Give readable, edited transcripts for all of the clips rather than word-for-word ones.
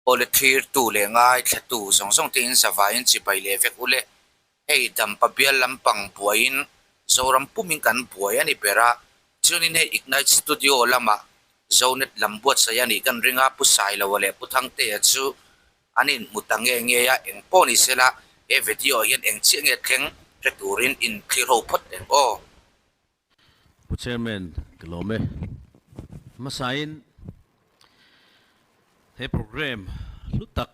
Awle thlirtu leh ngaithlatu zawng zawng te in zavaiin chibai leh vek ule. Hei Dampa bial lampang buaiin Zoram pumin kan buai a ni ber a, chuanin hei Ignite Studio lamah Zonet lam buatsaih a nih kan ring a, Pu Sailoa leh Pu Thangtea chu an inhmu ta nge nge a, eng pawh ni sela he video ah hian eng chiah nge thleng hre turin inthlir ho phawt eng aw. Pu Chairman, ka lawm e. Hmasain he programme hlu tak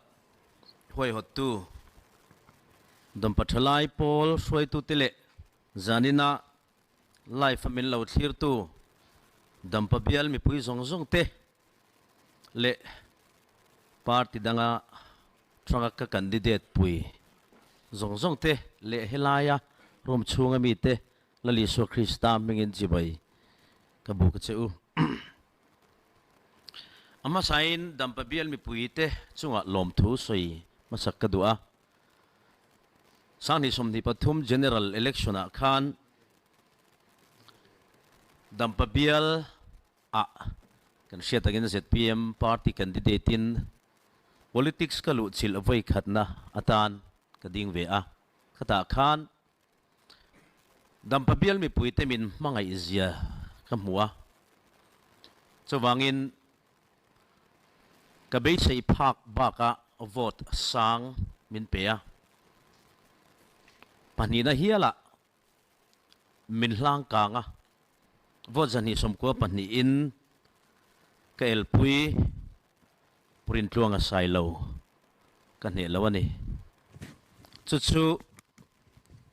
huaihawttu Dampa Thalai pawl hruaitute leh zanina live a min lo thlirtu Dampa bial mipui zawng zawng te leh party danga tanga ka candidate pui zawng zawng te leh helaia room chhunga mite Lal Isua Krista hmingin chibai ka buk a che u. A hmasain Dampa bial mipuite chungah lawmthu sawi hmasak ka duh a. Sanghnih 23 General Election ah khan Dampa bial ah kan hriat angin zpm party candidate in politics ka luhchilh vawikhatna atan ka ding ve a. Khatah khan Dampa bial mipuite min hmangaih zia ka hmu a, chuvangin ka beisei phak bakah vote sang min pe a, pahnihna hialah min hlang kang a, vote 294 in ka elpui Purintluanga Sailo ka hneh lo a ni. Chu chu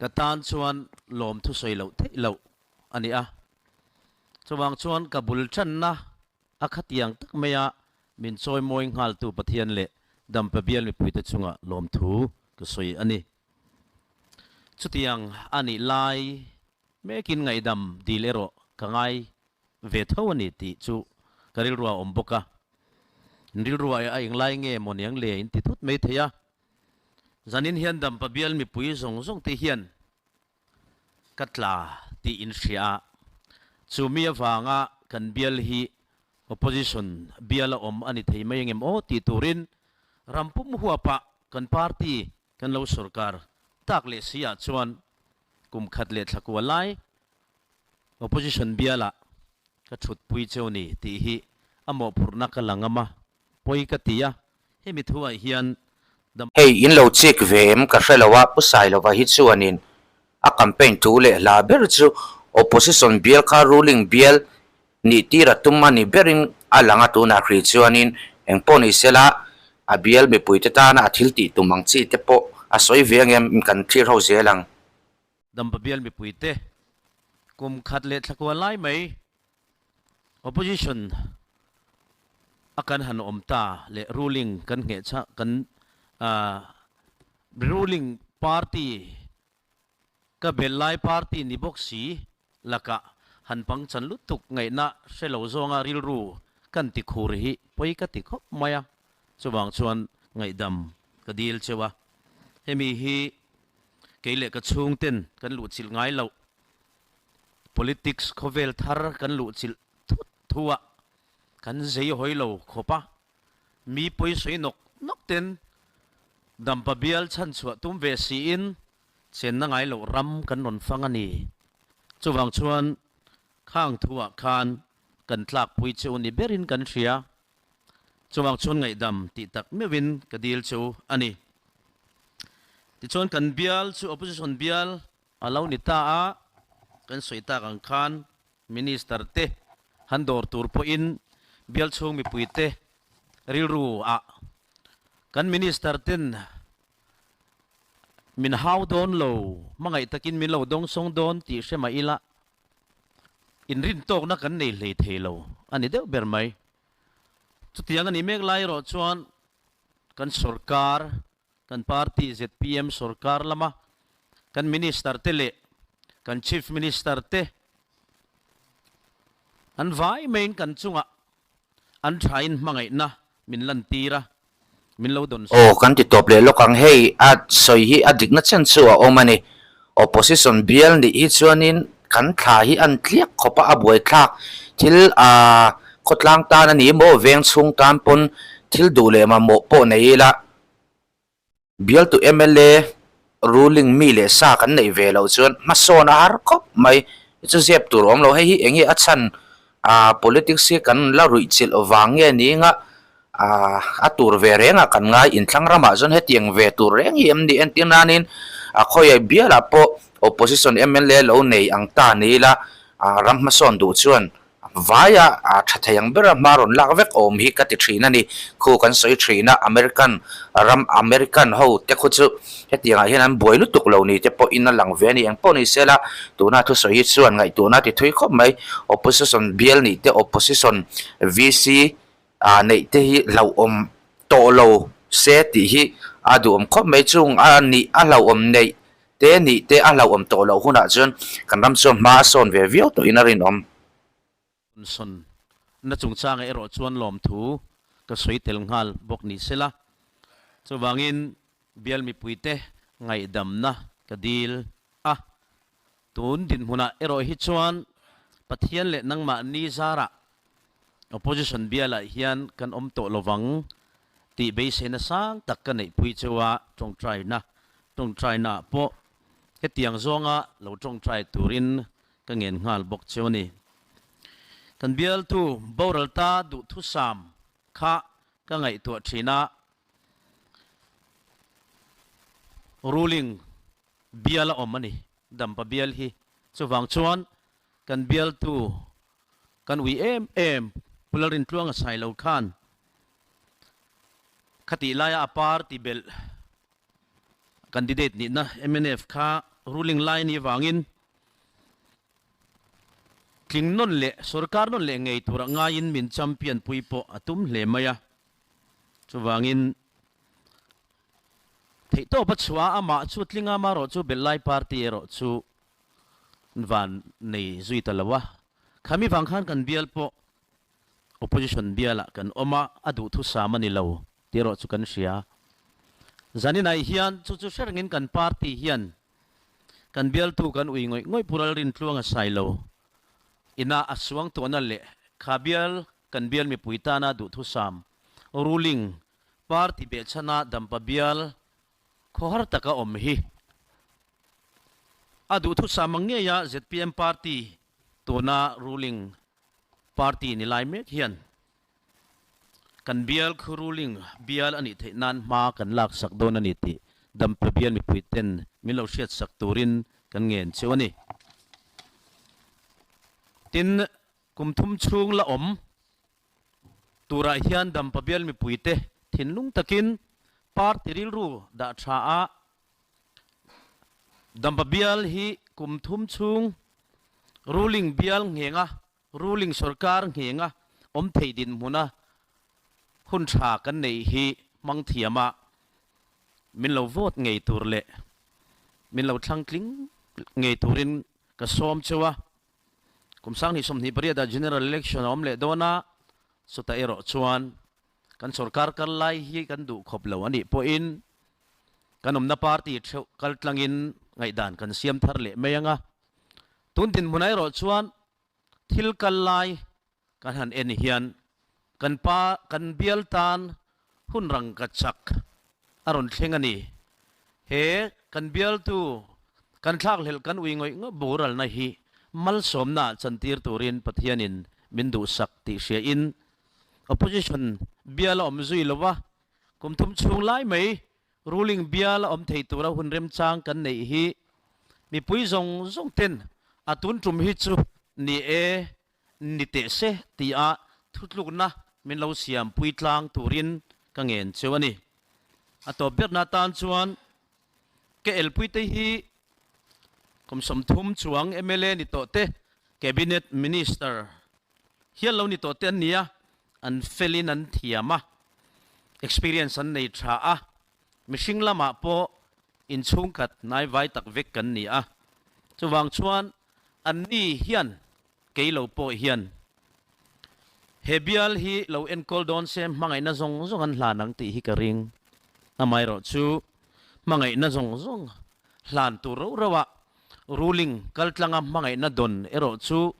ka tan chuan lawmthu sawi loh theih loh a ni a. Chuvang chuan ka bul tanna a khatiang tak maia min chawimawi nghaltu Pathian leh Dampa bial mipuite chunga lawmthu ka sawi a ni. Chutiang a nih lai mekin ngaihdam dil erawh ka ngai ve tho a ni tih chu ka rilru a awm bawk a. Rilru ah a englai nge maw niang le in ti thut mai thei a. Zanin hian Dampa bial mipui zawng zawng te hian ka tla tih in hria a, chu mi avanga kan bial hi opposition bial a awm a ni thei mai angem aw tih turin ram pum huapah kan party kan lo sorkar tak leh si ah chuan kum khat leh thla kua lai Opposition bialah ka thutpui cheu ni tih hi a mawhphurhna ka la ngam a, pawi ka ti a, hemi thuah hian dam. Hei in lo chik ve em ka hre lo a, Pu Sailova hi chuanin a campaign thu leh hla ber chu Opposition bial kha ruling bial nih tir a tum a ni berin a lang a, tunah hrih chuanin engpawh ni sela a bial mipuite tana a thil tih tum ang chi te pawh a sawi ve ang em kan thlir ho zel ang. Dampa bial mipuite kum khat leh thlakua lai mai opposition a kan han awm ta leh ruling kan ngheh chha kan ruling party ka bel lai party ni bawk si lakah han pangchan lutuk ngaihna hre lo zawnga rilru kan ti khur hi pawi ka ti khawp mai a, chuvang chuan ngaihdam ka dil cheu a, hemi hi Kei leh ka chhungten kan luhchilh ngai loh. Politics khawvel thar kan luhchilh thut thu a, kan zei hawi lo khawp a. Mi pawi sawi nawk nawk ten Dampa bial chhanchhuah tum ve siin chenna ngai loh ram kan rawn fang a ni. Chuvang chuan khang thuah khan kan tlakpui che u ni berin kan hria. Chuvang chuan ngaihdam tih tak meuhin ka dil chu a ni. Tichuan kan bial chu opposition bial a lo ni ta a, kan sawi tak ang khan Minister te han dawr tur pawhin bial chhung mipui te rilru ah kan Minister ten min hau dawn lo, hmangaih takin min lo dawngsawng dawn tih hre mah ila Inrintawkna kan nei hlei thei lo a ni deuh ber mai. Chutiang a nih mek lai erawh chuan kan sorkar, kan party zpm sorkar lama kan Minister te leh kan Chief Minister te an vai maiin kan chungah an thain hmangaihna min lantir a, min lo dawn Aw kan ti tawp leh lawk ang, hei a sawi hi a dikna chen chu a awm a ni. Opposition bial nih hi chuanin kan thla hi an tliak khawp a, a buaithlak thil a khawtlang tan a ni maw, veng chhung tan pawn Thil duh leh mamawh pawh nei ila, bialtu mla ruling mi leh sa kan neih ve loh chuan hmasawn a har khawp mai. Chu zep tur awm lo. Hei hi eng nge a chhan ah politics hi kan la ruih chilh vang nge ni anga ah a tur ve reng a kan ngai inthlang ramah chuan hetiang ve tur reng hi em ni entir nanin a khawiah bialah pawh opposition mla lo nei ang ta ni ila ah ram hmasawn duh chuan Vaia a tha thei ang bera hma rawn lak vek awm hi ka ti thin a ni. Khu kan sawi thin a, American ram American ho te khu chu hetiangah hian an buai lutuk lo ni te pawhin a lang ve a ni. Eng pawh ni se la, tuna thusawi hi chuan ngaihtuahna a ti thui khawp mai. Opposition bial nih te, opposition VC neih te hi hlauhawm tawh lo se tih hi a duhawm khawp mai. Chung a nih a hlauhawm neih te nih te a hlauhawm tawh loh hunah chuan kan ram chuan hma a sawn ve viau tawhin a rinawm. Sawn na chungchangah erawh chuan lawmthu ka sawi tel nghal bawk ni sela, chuvangin bial mipuite ngaihdamna ka dil a, tun dinhmunah erawh hi chuan Pathian leh nangmah ni zarah Opposition bialah hian kan awm tawh lovang tih beiseina sang tak ka neihpui cheu a, tawngtaina tawngtainaah pawh hetiang zawnga lo tawngtai turin ka ngen nghal bawk cheu a ni. Kan bialtu boral ta duhthusam kha ka ngaihtuah thin a, ruling bial a awm a ni, Dampa bial hi. Chuvang chuan kan bialtu Kan ui em em Pu Lalrintluanga Sailo khan khatih laia a party belh candidate nihna mnf kha ruling lai a nih avangin tling nawn leh sorkar nawn leh ngei tura ngaiin min champion pui pawh a tum hle mai a. Chuvangin theihtawp a chhuah a, amah chu tlinga amaherawhchu belh lai party erawh chu van nei zui ta lo a, khami vang khan kan bial pawh opposition bialah kan awm a, a duhthusam a ni lo tih erawh chu kan hria. Zaninai hian chu chu hre rengin kan party hian kan bialtu kan ui ngawih ngawih Pu Ralrintluanga Sailo ina a suang tuahna leh kha bial kan bial mipui tana duhthusam ruling party behchhana Dampa bial Khawhar taka awm hi a duhthusam ang ngei a zpm party tuna ruling party ni lai mek hian kan bial khu ruling bial a nih theih nan hma kan lak sak dawn a ni tih Dampa bial mipui ten min lo hriat sak turin kan ngen cheu a ni. Tin, kum thum chhung la awm Turah hian Dampa bial mipuite thinlung takin party rilru dah tha a, Dampa bial hi kum thum chhung ruling bial nghenga, ruling sorkar nghenga awm theih dinhmuna hun tha kan neih hi hmang thiam a, min lo vote ngei tur leh min lo thlang tling ngei turin ka sawm cheu a. Kum sanghnih 28 ah General Election a awm leh dawn a, chutah erawh chuan kan sorkar kal lai hi kan duh khawp lo a nih pawhin kan awmna party theuh kal tlangin ngaihdan kan siam thar leh mai ang a. Tun dinhmunah erawh chuan thil kal lai Kan han en hian kan pa kan bial tan hun rangka chak a rawn thleng a ni. He kan bialtu kan thlakhlelh kan ui ngawih ngawih boralna hi malsawmna ah chantir turin Pathianin min duhsak tih hria in opposition bial a awm zui lo a, kum thum chhung lai mai ruling bial a awm thei tura hun remchang kan neih hi mipui zawng zawng ten a tun tum hi chu ni e Ni teh se tia thutlukna min lo siam pui tlang turin ka ngen cheu a ni. A tawp berna atan chuan ka elpuite hi kum 30 chuang mla ni tawh te, Cabinet Minister hial lo ni tawh te an ni a, an felin an thiam a, experience an nei tha a, mihring lamah pawh inchhungkhat hnaivai tak vek kan ni a, chuvang chuan anni hian Kei lo pawh hian he bial hi lo enkawl dawn se hmangaihna zawng zawng an hlan ang tih hi ka ring. Amaherawh chu hmangaihna zawng zawng hlan tur rauh rauh a ruling kaltlanga hmangaihna dawn erawh chu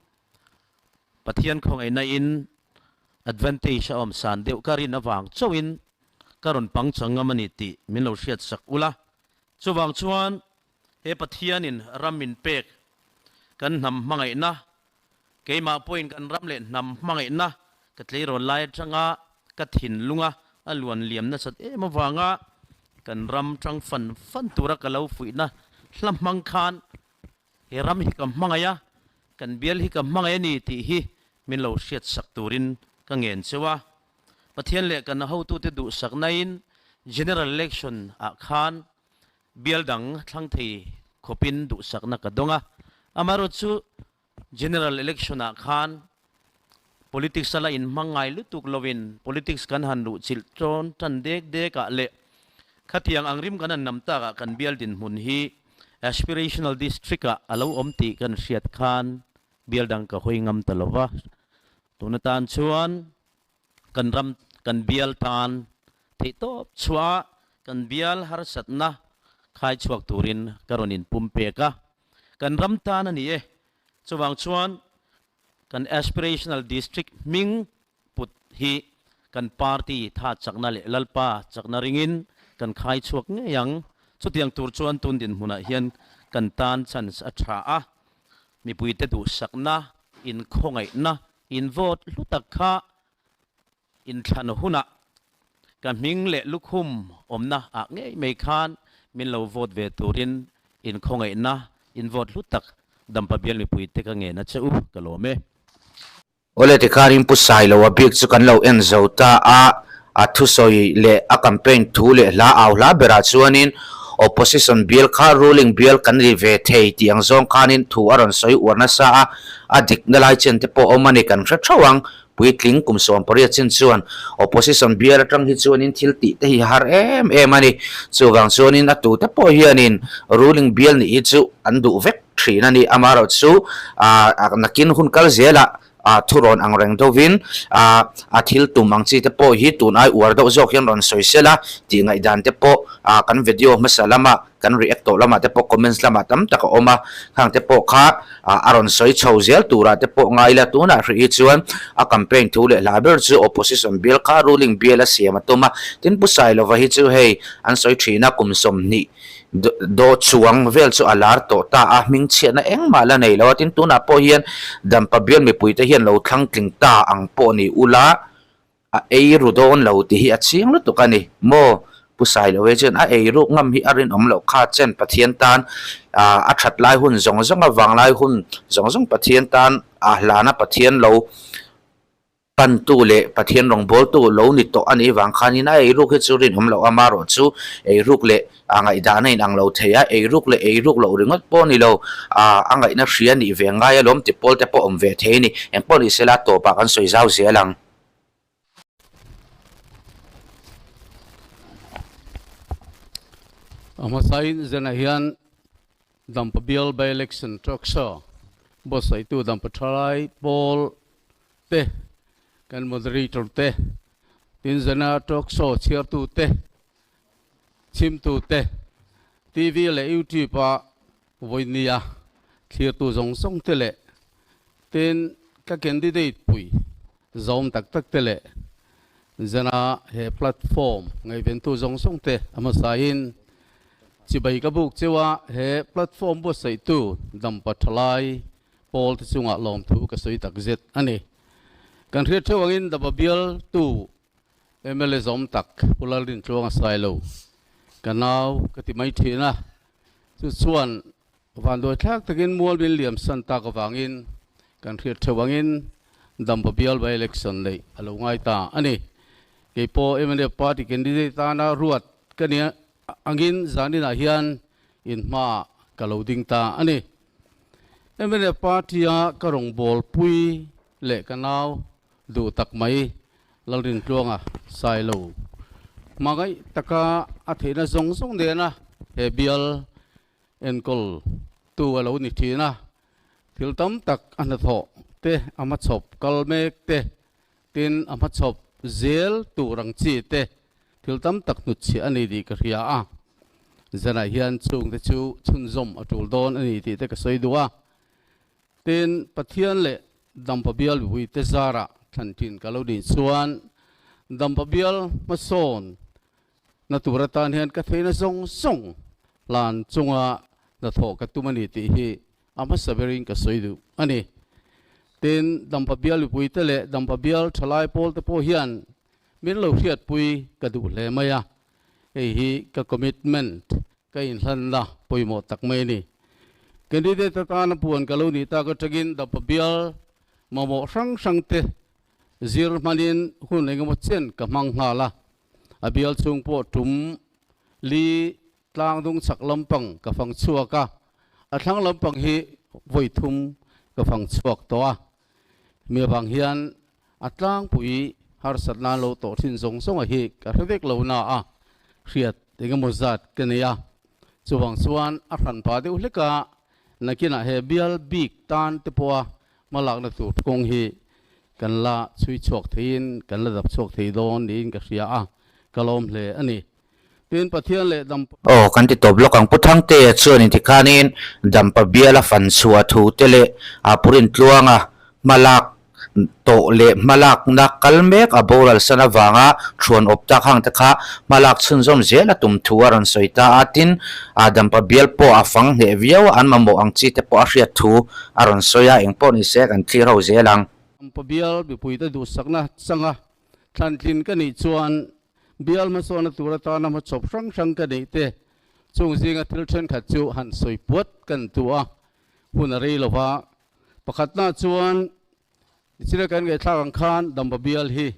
Pathian khawngaihna in Advantage a awm san deuh ka rin avang chauhin ka rawn pangchang ngam a ni tih min lo hriat sak ula. Chuvang chuan he Pathianin ram min pek kan hnam hmangaihna, keimah pawhin kan ram leh hnam hmangaihna ka tleirawl lai atanga ka thinlunga a luan liam nasat em avanga kan ram tang fan fan tura ka lo fuihna hla hmang khan He ram hi ka hmangaih a, kan bial hi ka hmangaih a ni tih hi min lo hriat sak turin ka ngen cheu a. Pathian leh kan hotute duhsaknain General Election ah khan bial dang thlang thei khawpin duhsakna ka dawng a. Amaherawhchu General Election ah khan Politics a la inhmang ngai lutuk lovin politics kan han luhchilh tawn tan dek dek ah leh khatiang ang rim kan han nam tak ah kan bial dinhmun hi aspirational district ah a lo awm tih kan hriat khan bial dang ka hawi ngam ta lova. Tun atan chuan kan ram kan bial tan theihtawp chhuah kan bial harsatna khai chhuak turin ka rawn inpumpek a, kan ram tan a ni e. Chuvang chuan Kan Aspirational District hming put hi kan party tha chakna leh Lalpa chakna ringin kan khai chhuak ngei ang. Chutiang tur chuan tun dinhmunah hian kan tan chance a tha a, mipuite duhsakna, inkhawngaihna, in vote hlu tak kha Inthlan hunah ka hming leh lukhum awmna ah ngei mai khan min lo vote ve turin inkhawngaihna in vote hlu tak Dampa bial mipuite ka ngen a che u, ka lawm e. Awle tikhanin Pu Sailoa bik chu kan lo en zo ta a, a thusawi leh a campaign thu leh hla au hla berah chuanin opposition bial kha ruling bial kan ri ve thei tih ang zawng khanin thu a rawn sawi uar nasa a, a dikna lai chen te pawh awm a ni kan hre theuh ang. Puitling kum 18 chin chuan opposition bial atang hi chuanin thil tih te hi har em em a ni. Chuvang chuanin a tute pawh hianin ruling bial nih hi chu an duh vek thin a ni. Amaherawhchu nakin hun kal zelah thurawn ang reng deuhin a thil tum ang chi te pawh hi tun ai uar deuh zawk hian rawn sawi sel a tih ngaihdan te pawh kan video hmasa lama kan react tawh lamah te pawh comments lamah tam tak a awm a, khang te pawh kha a rawn sawi chho zel turah te pawh ngai ila tunah hrih hi chuan a campaign thu leh hla ber chu opposition bill kha ruling bill a siam a tum a, tin Pu Sailova hi chu hei an sawi thin a kum 20 daw chuang vel chu a lar tawh ta a, hmingchhiatna engmah la nei lo a, tin tunah pawh hian Dampa bial mipuite hian lo thlang tling ta ang pawh ni ula. A ei ru dawn lo tih hi a chiang lutuk a ni maw? Pu Sailoe chuan a ei ruk ngam hi a rinawm loh kha chen Pathian tan a that lai hun zawng zawng a vang lai hun zawng zawng Pathian tan a hlana Pathian lo pantu leh Pathian rawngbawltu lo ni tawh a nih vang khanin a ei ruk hi chu rinawm loh amarawh chu ei ruk leh A ngaihdan a inang lo thei a, ei ruk leh ei ruk loh ringawt pawh a ni lo. A ngaihna hria nih ve ngai alawm ti pawl te pawh awm ve thei a ni. Eng pawh ni sela tawpah kan sawi zau zel ang. A hmasain zenah hian Dampa bial by election talk show buatsaihtu Dampa Thalai Pawl te, kan moderator te, tin zena talk show chhiartu te, Chhimtute, TV leh YouTube a vawinia thlirtu zawng zawng te leh tin ka candidate pui zawm tak tak te leh zana he platform ngaihventu zawng zawng te a hmasain chibai ka buk cheu a, he platform buatsaihtu Dampa Thalai pawl te chungah lawmthu ka sawi takzet a ni. Kan hriat theuh angin Dampa bialtu Mla zawm tak Pu Lalrintluang a sai lo. Ka nau ka ti mai thin a, chu chuan vanduai thlak takin mual min liam san tak avangin kan hriat theuh angin Dampa bial by election neih a lo ngai ta a ni. Kei pawh mla party candidate tana ruat ka nih angin zaninah hian inhmaah ka lo ding ta a ni. Mla party-a ka rawngbawlpui leh ka nau Duh tak mai, Lalrintluanga Sailo hmangaih taka a theihna zawng zawng nena he bial enkawl tu a lo ni thin a, thil tam tak a hnathawh te, a hmachhawp kal mek te, tin a hmachhawp zel tur ang chi te thil tam tak hnutchhiah a ni tih ka hria a, zanah hian chungte chu chhunzawm a tul dawn a ni tih te ka sawi duh a. Tin, Pathian leh Dampa bial mipuite zarah thlan thin ka lo nih chuan Dampa bial hmasawn na tur atan hian ka theihna zawng zawng hlan chunga hnathawh ka tum a ni tih hi a hmasa berin ka sawi duh a ni. Tin, Dampa bial mipuite leh Dampa bial thalai pawlte pawh hian min lo hriatpui ka duh hle mai a, hei hi ka commitment ka inhlanna pawimawh tak mai a ni. Candidate atana puan ka lo nih tak atangin Dampa bial mamawh hrang hrangte zir hmanin hun engemaw chen ka hmang nghal a, a bial chhung pawh tum li tlang dung chak lampang ka fang chhuak a, a thlang lampang hi vawi thum ka fang chhuak tawh a, mi avang hian a tlangpui harsat nan lo tawh thin zawng zawng a hi ka hre vek lo na a, hriat engemaw zat ka nei a, chuvang chuan a hranpa deuh hlek a, nakinah he bial bik tan te pawha hmalakna tur kawng hi kan la chhui chhuak theiin kan la dap chhuak thei dawn niin ka hria a, ka lawm hle a ni. Tin, Pathian leh Dampa. Aw, kan ti tawp lawk ang. Pu Thangtea chuan intikhanin Dampa biala fan chhuah thu te leh a Purin tluanga hmalak tawh leh hmalakna kal mek a boral san avanga thuan awp tak hang te kha hmalak chhunzawm zel a tum thu a rawn sawi ta a. Tin, a Dampa bial pawh a fang hneh viau a, an mamawh ang chi te pawh a hriat thu a rawn sawi a, eng pawh ni se kan thlir ho zel ang. Dampa bial mipuite duhsakna changa thlantlin ka nih chuan Bial hmasawna tur atana hmachhawp hrang hrang ka neih te chung zinga thil thenkhat chu han sawi puat kan tu a, hun a rei lo va. Pakhatna chuan nichina kan ngaihthlak ang khan Dampa bial hi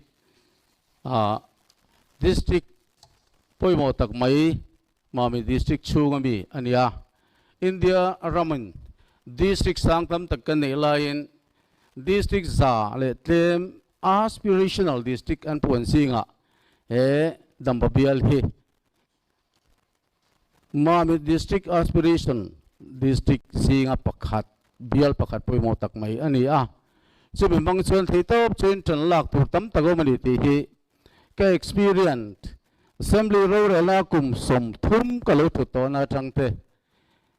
District pawimawh tak mai Mami District chhunga mi a ni a. India ramin District sang tam tak kan neih laiin District za leh tlem Aspirational District an puan zingah he Dampa bial hi Mami District Aspiration District zinga pakhat bial pakhat pawimawh tak mai a ni a. Chumi hmang chuan theitawp chuin tan lak tur tam tak awm a ni tih hi ka experience Assembly rorelna kum 30 ka lo thut tawhna atang te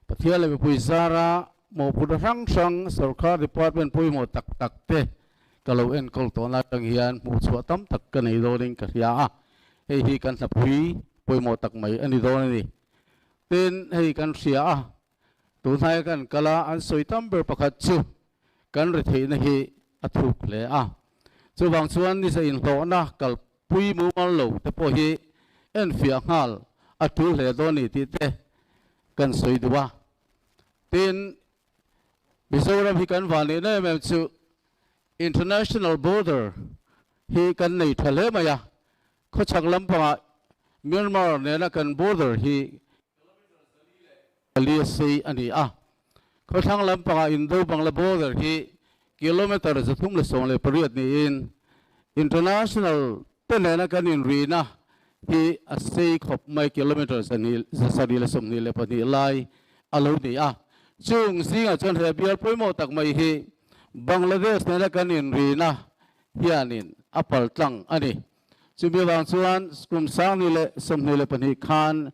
Pathian leh mipui zara mawhphurhna hrang hrang sorkar department pawimawh tak tak te ka lo enkawl tawhna atang hian hmuhchhuah tam tak ka nei dawnin ka hria a, hei hi kan hlapui pawimawh tak mai a ni dawn a ni. Tin, hei kan hria a, Tunhnaia kan kal a, an sawi tam ber pakhat chu kan retheihna hi a thuk hle a. Chuvang chuan nisa inhlawhna kalpui mumal lo te pawh hi enfiah nghal a tul hle dawn ni tih te kan sawi duh a. Tin, Mizoram hi kan vanneihna em em chu international border hi kan nei tha hle mai a. Khawchhak lampangah Myanmar nena kan border hi 4 a sei a ni a. Khawthlang lampangah Indo-Bangla border hi kilometre 318 niin international te nena kan inrihna hi a sei khawp mai kilometre 722 lai a lo ni a. Chung zingah chuan he bial pawimawh tak mai hi Bangladesh nena kan inrihna hianin a paltlang a ni. Chumi avang chuan kum 2022 khan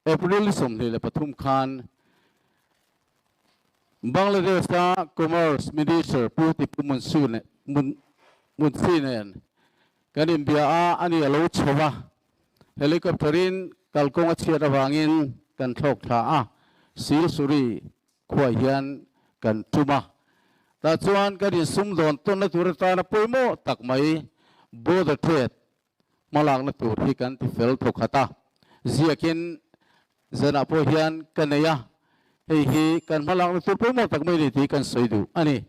April 23 khan Bangladesh-a Commerce Minister Pu Tipu Munshi nen kan inbia a, ani a lo chho a, helicopter-in kalkawng a chhiat avangin kan thlawk thla a, Silsuri Khuaah hian kan tum a, tah chuan kan insumdawn tawnna tur atana pawimawh tak mai border trade hmalakna tur hi kan ti fel thawkhat a, ziakin zanah pawh hian ka nei a, hei hi kan hmalakna tur pawimawh tak mai ni tih kan sawi duh a ni.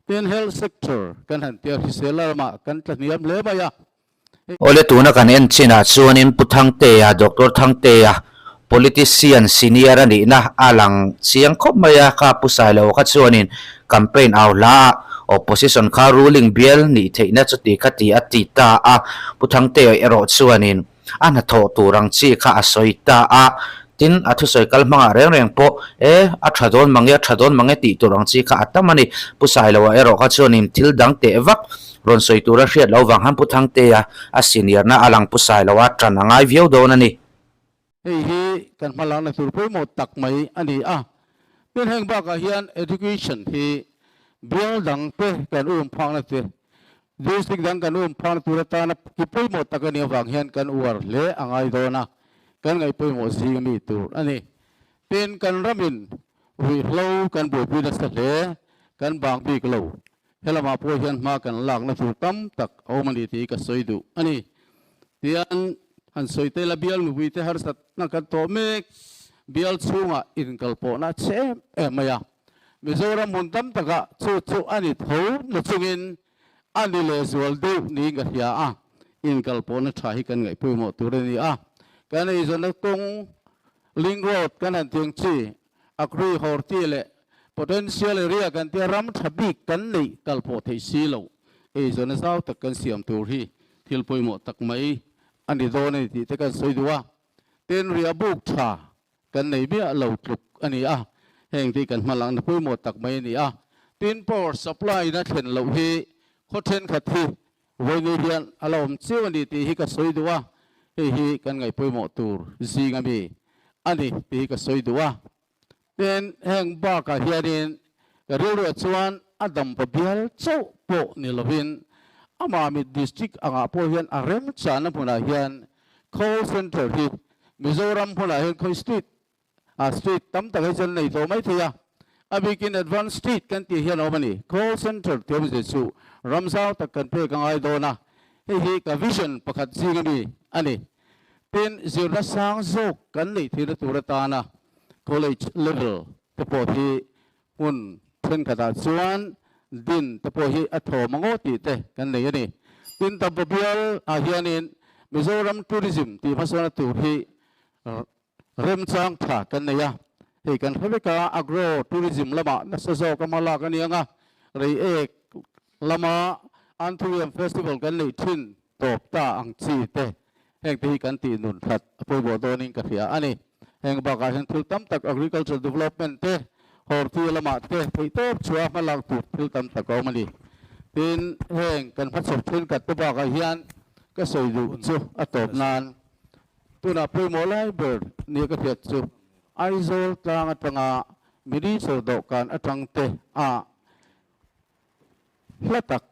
Tin, health sector kan han tia hrisel lamah kan tla hniam hle mai a. Awle tuna kan en chinah chuanin Pu Thangtea, Doctor Thangtea, politician senior a nihna a lang chiang khawp mai a, kha Pu Sailo kha chuanin campaign au hla a, opposition kha ruling bial nih theihna chuti kha ti a ti ta a, Pu Thangtea erawh chuanin a hnathawh tur ang chi kha a sawi ta a, tin a thusawi kal hmangah reng reng pawh e a tha dawn mange a tha dawn mange tih tur ang chi kha a tam a ni. Pu Sailoa erawh kha chuanin thil dang teh vak rawn sawi tura hriat loh vang han Pu Thangtea a senior-na a lang Pu Sailoa tan a ngai viau dawn a ni. Hei hi kan hmalakna tur pawimawh tak mai a ni a, tin heng bakah hian education hi bial dang te kan um phakna te. District dang kan um phang tur atana ki pawimawh tak a nih avang hian kan uar hle a ngai dawn a, kan ngaih pawimawh zing ami tur a ni. Tin, kan ramin ruihhlo kan buaipui nasa hle, kan bang bik lo. Helamah pawh hian hma kan lakna tur tam tak a awm a ni tih ka sawi duh a ni. Tian han sawi te la bial mipuite harsatna kan tawh mek, bial chhungah inkalpawhna a chhe em em mai a. Mizoram hmun tam takah chu chu a ni tho na chungin a ni lehzual deuh niin ka hria a, inkalpawhna tha hi kan ngaih pawimawh tur a ni a. Kan eizawnna kawng link road kan han tiang chi, Agri Horti leh potential area kan tia ram tha bik kan neih kalpawh theih si lo, eizawnna zau tak kan siam tur hi thil pawimawh tak mai a ni dawn a ni tih te kan sawi duh a. Tin, riahbuk tha kan nei miah lo tluk a ni a, heng te hi kan hmalakna pawimawh tak mai a ni a. Tin, power supply na thlen loh hi khaw thenkhat hi vawiin hian a la awm chiu a ni tih hi ka sawi duh a, hei hi kan ngaih pawimawh tur zing a mi a ni tih hi ka sawi duh a. Tin, heng bakah hianin ka rilruah chuan a dampa bial chauh pawh ni lovin amah mit district angah pawh hian a remchahna hmunah hian call centre hi Mizoram hmunah hian khawi street ah street tam tak hi chuan nei tawh mai thei a, a bikin advance street kan tih hian a awm a ni. Call centre tih awmzia chu ram zau tak kan pek a ngai dawn a, hei hi ka vision pakhat zing a mi a ni. Tin, zirna sang zawk kan neih theihna tur atana college level te pawh hi hmun thenkhatah chuan din te pawh hi a thawm ang aw tih te kan nei a ni. Tin, Dampa bial ah hianin Mizoram tourism tih hmasawnna tur hi remchang tha kan nei a, hei kan hre vek a, agro tourism lamah nasa zawk a hma lak a ni ang a, Reiek lama Anthurium Festival kan neih thin tawp ta ang chi te heng te hi kan tih nun that a pawimawh dawnin ka hria a ni. Heng bakah hian thil tam tak agriculture development te, horti lamah te theihtawp chhuah hma lak tur thil tam tak a awm a ni. Tin, heng kan hmachhawp thenkhat te bakah hian ka sawi duh chu a tawp nan Tunah pawimawh lai ber nia ka hriat chu Aizawl tlang atanga Minister dawhkan atang te a hla tak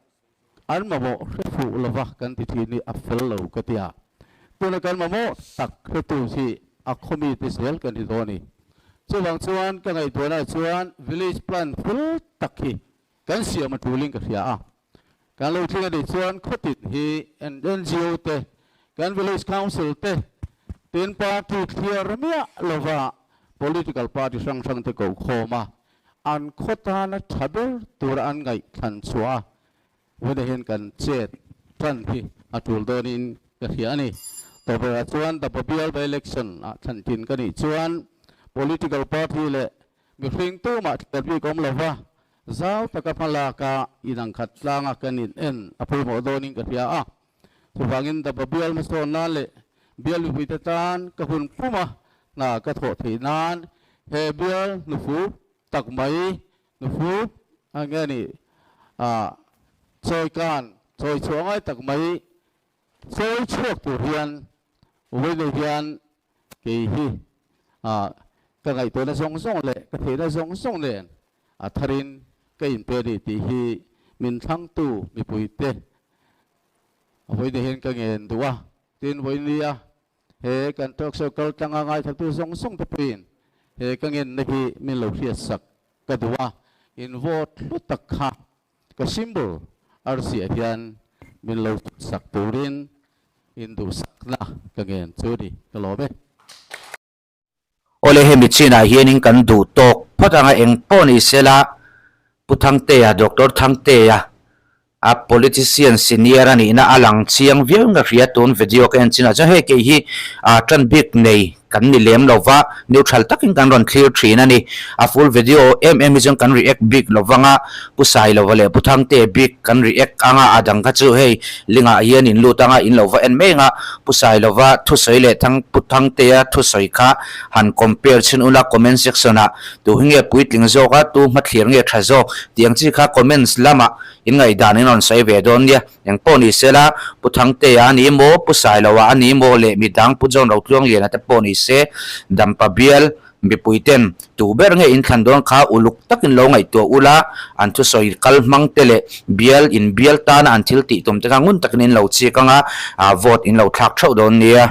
an mamawh hre fuh lova kan ti thin hi a fel lo ka ti a. Tuna kan mamawh tak hretu hi a khawmi te zel kan ti dawn a ni. Chuvang chuan ka ngaihtuahnaah chuan village plan fel tak hi kan siam a tulin ka hria a. Kan lo tling a nih chuan khawtin hi NGO te, kan Village Council te, tin party thliar miah lova political party hrang hrang te koh khawm a, an khaw tana tha ber tura an ngaih thlan chhuah a, vawiin hian kan chet tan hi a tul dawnin ka hria a ni. Tawberah chuan Dapa bial by election ah thlan tin ka nih chuan political party leh mihring tumah thliar bik awm lova Zau taka hmalaka inang khat tlanga kan in en a pawimawh dawnin ka hria a. Chuvangin Dapa bial hmasawn nan leh bial mipuite tan ka hun puma hna ka thawh theih nan he bial hnufup tak mai hnufup a nge ni ah chawi kan chawi chhuah ngai tak mai chawi chhuak tur hian vawiin hian kei hi ah ka ngaihtuahna zawng zawng leh ka theihna zawng zawng nen A tharin ka inpe a ni tih hi min thlangtu mipuite a vawiin hian ka ngen duh a. Tin, vawiin nia he kan talk show kal tlanga ngaithlatu zawng zawng te pawhin he ka ngenna hi min lo hriatsak ka duh a. In vote hlu tak kha ka symbol arsiah hian min lo sak turin induhsakna ka ngen chu ni ka lawm e. Awle hemi chinah hianin kan duh tawk phawt anga eng pawh ni sela Pu Thangtea, Doctor Thangtea a politician senior a nihna a lang chiang viau in ka hria tun video ka en chinah chuan hei kei hi ah tan bik nei kan ni lem lo va neutral takin kan rawn thlir thin a ni. A full video em em hi chuan kan react bik lo vanga Pu Sailova leh Pu Thangtea bik kan react anga a dang kha chu hei lingah hian in lut anga in lo va en mai anga Pu Sailova thusawi leh Thang Pu Thangtea thusawi kha han compare chhin ula comment section ah tu hi nge puitling zawk a tu hmathlir nge tha zawk tih ang chi kha comments lamah in ngaihdan in rawn sawi ve dawn nia. Eng pawh ni sela Pu Thangtea a ni maw Pu Sailova a ni maw leh midang Pu John Rotluangliana te pawh ni se Dampa bial. Mipui ten tu ber nge inthlan dawn kha uluk takin lo ngaihtuah ula, an thusawi kal hmang te leh bial in bial tana an thil tih tum te kha ngun takin in lo chik anga, vote in lo thlak theuh dawn nia.